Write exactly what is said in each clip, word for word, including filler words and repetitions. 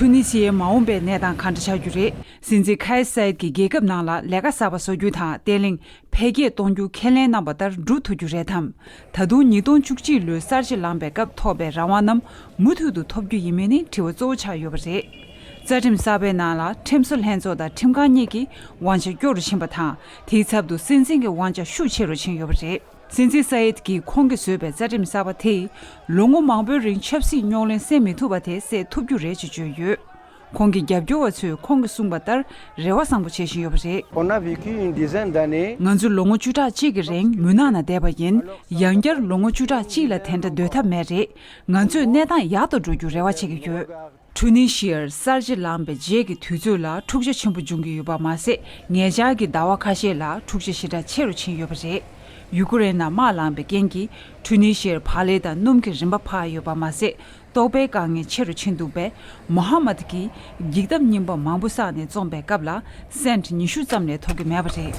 ཊུ་ནི་ཤི་ཡའི་མ་འོངས་པའི་གནས་སྟངས་ག་འདྲ་ཆགས་རྒྱུ་རེད། སྲིད་འཛིན་ཁའི་སའེད་ཀྱིས་རྒྱལ་ཁབ་ནང་ལ་ལས་ཀ་གསར་པ་བཟོ་རྒྱུ་དང་བརྟན་ལྷིང་འཕེལ་རྒྱས་གཏོང་རྒྱུ་ཁས་ལེན་གནང་པ་ལྟར་འགྲུབ་ཐུབ་རྒྱུ་རེད་དམ། ད་དུང་ཉིས་སྟོང་བཅུ་གཅིག་ལོའི་གསར་བརྗེ་ལངས་པའི་སྐབས་ཐོབ་པའི་རང་དབང་རྣམས་མུ་མཐུད་དུ་ཐོབ་རྒྱུ་ཡིན་མིན་ནི་དྲི་བ་གཙོ་བོ་ཆགས་ཡོད་པ་རེད། རྩ་ཁྲིམས་གསར་པའི་ནང་ལ་ཁྲིམས་བཟོ་ལྷན་ཚོགས་དང་ཁྲིམས་ཁང་གཉིས་ཀྱི་དབང་ཆ་སྐྱོ་རུ་ཕྱིན་པ་དང་། དེའི་ཚབ་ཏུ་སྲིད་འཛིན་གྱི་དབང་ཆ་ཤུགས་ཆེ་རུ་ཕྱིན་ཡོད་པ་རེད། སྲིད་འཛིན་སའེད་ཀྱིས་ཁོང་གིས་བཟོས་པའི་རྩ་ཁྲིམས་གསར་པ་དེས་ལོ་ངོ་མང་པོའི་རིང་ཆབ་སྲིད་རྙོག་གླེང་སེལ་མི་ཐུབ་པ་དེ་སེལ་ཐུབ་རྒྱུ་རེད་ཅེས་བརྗོད་ཡོད། ཁོང་གི་རྒྱབ་སྐྱོར་བ་ཚོས་ཁོང་གིས་གསུངས་པ་ལྟར་རེ་བ་བཟང་པོ་བྱེད་བཞིན་ཡོད་པ་རེད། On a vécu une dizaine d'années. ང་ཚོས་ལོ་ངོ་བཅུ་ཕྲག་གཅིག་གི་རིང་མུན་ནག་ནང་བསྡད་པ་ཡིན། ཡང་བསྐྱར་ལོ་ངོ་བཅུ་ཕྲག་གཅིག་ལ་དེ་འདྲ་སྡོད་ཐབས་མེད་རེད། ང་ཚོས་གནས་སྟངས་ཡག་ཏུ་འགྲོ་རྒྱུ་རེ་བ་བྱེད་ཀྱི་ཡོད། ཊུ་ནི་ཤི་ཡར་གསར་བརྗེ་ལངས་པའི་རྗེས་ཀྱི་དུས་ཚོད་ལ་འཁྲུག་ཆ་ཆེན་པོ་འབྱུང་གི་ཡོད་པ་མ་ཟད། ཉེ་ཆར་གྱི་ཟླ་བ་ཁ་ཤས་ལ་འཁྲུག་ཆ་ཞེ་དྲག་ཆེ་རུ་ཕྱིན་ཡོད་པ་རེད། ཡུ་ཀེ་རེན་ནང་དམག་ལངས་པའི་རྐྱེན་གྱིས་ཊུ་ནི་ཤི་ཡར་བག་ལེབ་དང་སྣུམ་གྱི་རིན་པ་འཕར་ཡོད་པ་མ་ཟད། ལྟོགས་པའི་དཀའ་ངལ་ཆེ་རུ་ཕྱིན་འདུག་པས། མོ་ཧ་མད་ཀྱིས་འགྱིག་ཐབ་རྙིང་པ་མང་པོ་བསགས་ནས་བཙོངས་པའི་སྐབས་ལ་སེན་ཊི་ཉི་ཤུ་ཙམ་ལས་ཐོབ་ཀྱི་མེད་པ་རེད།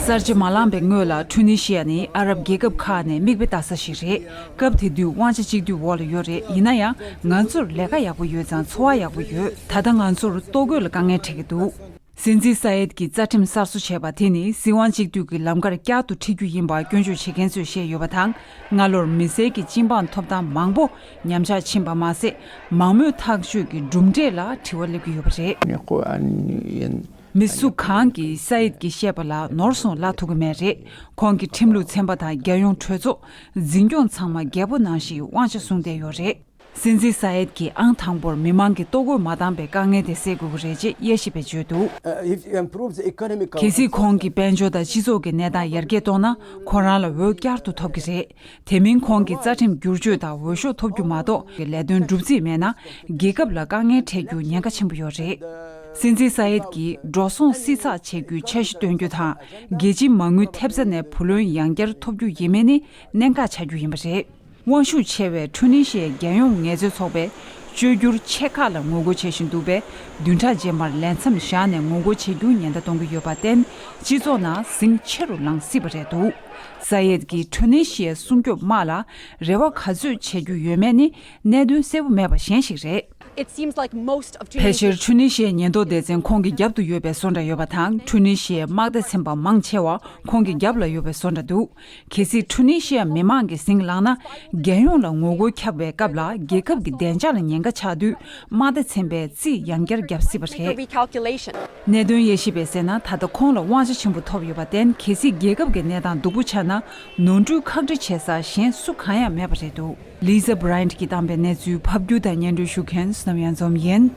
གསར་བརྗེ་མ་ལངས་པའི་སྔོན་ལ་ཊུ་ནི་ཤི་ཡ་ནི་ཨ་རབ་རྒྱལ་ཁབ་ཁག་ནས་མིག་དཔེ་ལྟ་ས་ཞིག་རེད། སྐབས་དེ་དུས་དབང་ཆ་གཅིག་སྡུད་འོག་ལ་ཡོད་རེད། ཡིན་ན་ཡང་ང་ཚོར་ལས་ཀ་ཡག་པོ་ཡོད་ཙང་འཚོ་བ་ཡག་པོ་ཡོད། ད་ལྟ་ང་ཚོར་ལྟོ་གོས་ལ་དཀའ་ངལ་འཕྲད་ཀྱི་འདུག། སྲིད་འཛིན་སའེད་ཀྱིས་རྩ་ཁྲིམས་གསར་བཟོ་བྱས་པ་དེ་ནི་སྲིད་དབང་གཅིག་སྡུད་ཀྱི་ལམ་ཁར་བསྐྱར་དུ་ཁྲིད་རྒྱུ་ཡིན་པ་སྐྱོན་བརྗོད་བྱེད་མཁན་ཚོས་བཤད་ཡོད་པ་དང་། སྔ་ལོར་མི་སེར་གྱི་སྤྱི་འབངས་ཐོབ་ཐང་མང་པོ་ཉམས་ཆག་ཕྱིན་པ་མ་ཟད། མང་མོས་ཐག་གཅོད་ཀྱི་གྲུབ་འབྲས་ལ་དྲི་བ་སླེབས་ཀྱི་ཡོད་པ་རེད། མི་སུ་གང་གིས་སའེད་ཀྱིས་བཤད་པ་ལ་ནོར་སོང་ལབ་ཐུབ་ཀྱི་མེད་རེད། ཁོང་གིས་ཁྲིམས་ལུགས་ཚན་པ་དང་རྒྱལ་ཡོངས་གྲོས་ཚོགས་འཛིན་སྐྱོང་ཚང་མ་རྒྱལ་པོ་ནང་བཞིན་དབང་ཆ་བཟུང་བསྡད་ཡོད་རེད། སྲིད་འཛིན་སའེད་ཀྱིས་ཨང་དང་པོར་མི་མང་གི་ལྟོ་གོས་མ་འདང་པའི་དཀའ་ངལ་དེ་སེལ་དགོས་ཀྱི་རེད་ཅེས་དབྱེ་ཞིབ་པས་བརྗོད་འདུག། Uh, if you improve the economic གལ་སྲིད་ཁོང་གིས་དཔལ་འབྱོར་དང་སྤྱི་ཚོགས་ཀྱི་གནས་སྟངས་ཡར་རྒྱས་གཏོང་ན་ཁོ་རང་ལ་འོས་བསྐྱར་དུ་ཐོབ་ཀྱི་རེད། དེ་མིན་ཁོང་གིས་རྩ་ཁྲིམས་བསྒྱུར་བཅོས་དང་འོས་ཤོག་ཐོབ་རྒྱུ་མ་གཏོགས་ཀྱི་ལས་དོན་སྒྲུབ་རྩིས་མེད་ན་རྒྱལ་ཁབ་ལ་དཀའ་ངལ་འཕྲད་རྒྱུ་ཉེན་ཁ་ཆེན་པོ་ཡོད་རེད། སྲིད་འཛིན་སའེད་ཀྱིས་འགྲོ་སོང་བསྲི་ཚགས་བྱེད་རྒྱུའི་འཆར་གཞི་བཏོན་རྒྱུ་དང་རྒྱལ་སྤྱིའི་མ་དངུལ་ཐེབས་རྩ་ནས་བུ་ལོན་ཡང་བསྐྱར་ཐོབ་རྒྱུ་ཡིན་མིན་ནི་གནད་འགག་ཆགས་རྒྱུ་ཡིན་པ་རེད། དབང་ཤུགས་ཆེ་བའི་ཊུ་ནི་ཤི་ཡའི་རྒྱལ་ཡོངས་ངལ་རྩོལ་ཚོགས་པས་བཅོས་བསྒྱུར་ཆེ་ཁག་ལ་ངོ་རྒོལ་བྱེད་བཞིན་འདུག་པས། བདུན་ཕྲག་རྗེས་མར་ལས་མཚམས་བཞག་ནས་ངོ་རྒོལ་བྱེད་རྒྱུ་ཉེན་བརྡ་གཏོང་གི་ཡོད་པར་བརྟེན། སྤྱི་ཚོགས་ནང་ཟིང་ཆེ་རུ་ལངས་སྲིད་པ་རེད་འདུག། ས་ཡེད་ཀྱིས་ཊུ་ནི་ཤི་ཡའི་སྲུང་སྐྱོབ་དམག་ལ་རེ་བ་ག་ཚོད་བྱེད་རྒྱུ་ཡོད་མེད་ནི་གནད་དོན་གསལ་པོ་མེད་པ་གཞན་ཞིག་རེད། It seems like most of ཕལ་Tunisia ཆེར་ཊུ་ནི་ཤི་ཡའི་ཉེན་རྟོག་སྡེ་ཚན་ཁོང་གི་རྒྱབ་ཏུ་ཡོད་པའི་བཟོ་འདྲ་ཡོད་པ་དང་། ཊུ་ནི་ཤི་ཡའི་དམག་སྡེ་ཚན་པ་མང་ཆེ་བ་ཁོང་གི་རྒྱབ་ལ་ཡོད་པའི་བཟོ་འདྲ་འདུག། གལ་སྲིད་ཊུ་ནི་ཤི་ཡ་མི་མང་གིས་ཟིང་ལངས་ན། རྒྱལ་ཡོངས་ལ་ངོ་རྒོལ་ཁྱབ་པའི་སྐབས་ལ་རྒྱལ་ཁབ་ཀྱི་བདེ་འཇགས་ལ་ཉེན་ཁ་ཆགས་དུས། དམག་སྡེ་ཚན་པས་རྩིས་ཡང་བསྐྱར་བརྒྱབ་སྲིད་པ་རེད། Recalculation. གནད་དོན་དབྱེ་ཞིབ་པས་གསལ་ན། ད་ལྟ་ཁོང་ལ་དབང་ཆ་ཆེན་པོ་ཐོབ་ཡོད་པར་བརྟེན། གལ་སྲིད་རྒྱལ་ཁབ་ཀྱི་གནས་སྟངས་སྡུག་པོ་ཆགས་ན། ནོར་འཁྲུལ་ཁག་དཀྲི་བྱེད་ས་གཞན་སུ་གང་ཡང་མེད་པ་རེད་འདུག། ལི་ཛ་བྷི་ར་ཡན་གྱིས་བཏང་པའི་གནས་ཚུལ་ཕབ་སྒྱུར་དང་སྙན་སྒྲོན་ཞུ་མཁན་བསོད་ནམས་གཡང་འཛོམས་ཡིན།